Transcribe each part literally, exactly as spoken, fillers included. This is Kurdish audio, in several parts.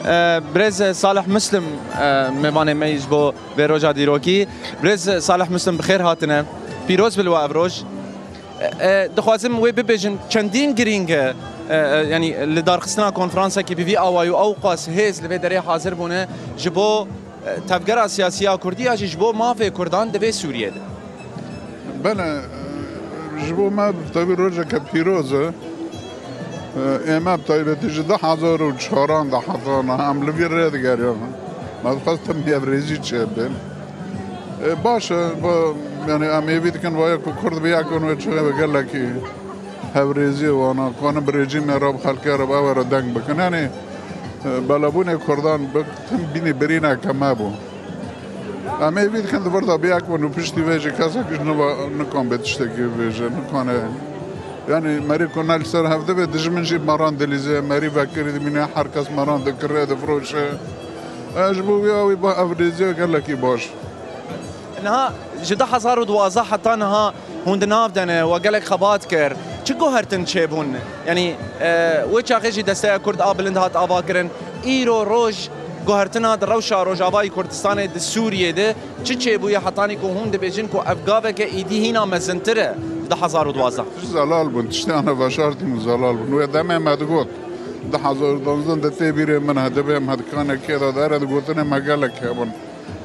E, Birêz Salih Muslim, e, mêvanê me yî ji bo vê roja dîrokî. Birêz Salih Muslim, bi xêr hatine. Pîroz bi li we ev roj. E, e, dixwazim wê bibêjin, çendîn girîng e, e, e, yanî li darxistina konferansekî bi vî awayî û ew qas hêz li vê derê hazir bûne ji bo, e, tevgera siyasî ya Kurdî ya jî ji bo mafê Kurdan di vê Sûriyê de. Belê, e, ji bo me tabî rojeke pîroz e. E, ê me bi taybetî ji du hezar û çaran de heta niha em li vî rê digeriyan. Me dixwest tim hevrêzî çêbin. E, baş e, ba, yanî em hêvî dikin waya ku Kurd bi yek bin wê çaxê ve gelekî hevrêziyê wana, ku wan bi rejîmê re, bi xelkê re, bi ew re deng bikin. Yanî, e, belebûnê Kurdan bi tim bînî birîneke me bû. Em ê vî dikin di vir de bi yek bin û piştî vê jî kesek ji niva nikan bê tiştekî bêje, nikane. Yanî merî ku ne li ser hev dibe, dijmin jî meran dilîze, merî vekirî dimîne, her kes meran dikire, difiroşe. E, ji bo vî awî ba ev rêziya gelekî baş. Niha ji du hezar û duwazdeh heta niha hûn di nav de ne, we gelek xebat kir. Çi guhertin çêbûn? Yanî, e, wê çaxê jî Desteya Kurd a Bilind hat avakirin. Îro roj guhertina di rewşa Rojavayî Kurdistanê di Sûriyê de çi çêbûye hetanî ku hûn dibêjin ku ev gaveke êdî hîna mezintir e di du hezar û duwazdeh? Zelal bûn, tiştê ana veşartî min zelal bûn. Wê demê me digot, du hezar û duwazdeh de tê bîrê min e, dibê em hedikane kê de dere, digotinê me gelek hebûn.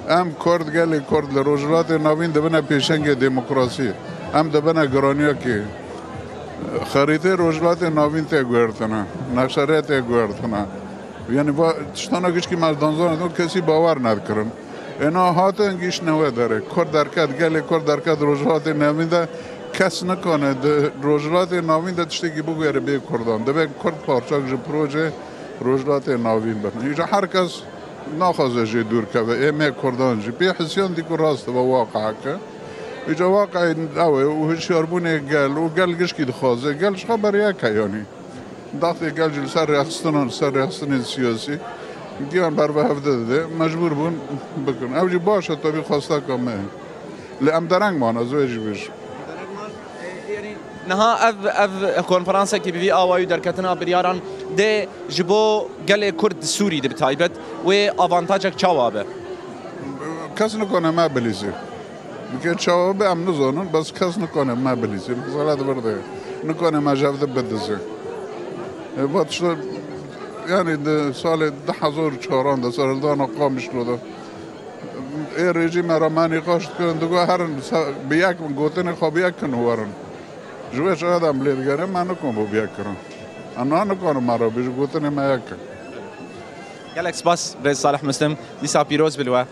Em Kurd, gelê Kurd li Rojhilatê Navîn dibine pêşengê demokrasî. Em dibine giraniyekê. Xerîtê Rojhilatê Navîn tê guhertine. Nexşerê tê guhertine. Yanî va tiştana gişkî me danzan, kesî bawer nedikirin. Êna hatin giştine wê derê. Kurd derket, gelê Kurd derket Rojhilatê Navîn de kes nikane di Rojhilatê Navîn de tiştekî biguhere bê Kurdan. Dibe Kurd parçak ji proje Rojhilatê Navîn bin. Îca her kes naxwaze jê dûr keve. Ê me Kurdan jî pê hisiyan dî ku rast ve waqiheke. Îca waqihê ew e û hişyarbûnê gel û gel gişkî dixwaze. Gel ji xwe beriyeke yanî. Daxtê gel jî li ser rêxistinan, li ser rêxistinên siyasî giyan ber ve hevde dide, mecbûr bûn bikin. Ew jî baş e, tabî xwesteka me ye. Lê em dereng man, ez wê jî bêjim. Niha ev, ev konferansekî bi vî awayî û derketina biryaran dê ji bo gelê Kurd di Sûrî de bi taybet wê avantajek çawa be? Kes nikane me bilîzê. Dikê çawa be em nizanin, bes kes nikane me bilîzê. Mesela di vir de nikane me ji hev de bidizê. E, va tişta, yanî di salê du hezar û çaran de serhildana Qamişlo de ê rejîmê re me nîqaş dikirin, digot herin se-, bi yek bin gotinê xwe bi yek kin û werin. Ji wê çawa de em lê digerin, me nikan bû bi yek kirin. Em niha nikarin me re bêjin gotinê me yek in. Gelek spas, Birêz Salih Muslim, dîsa pîroz bi li we.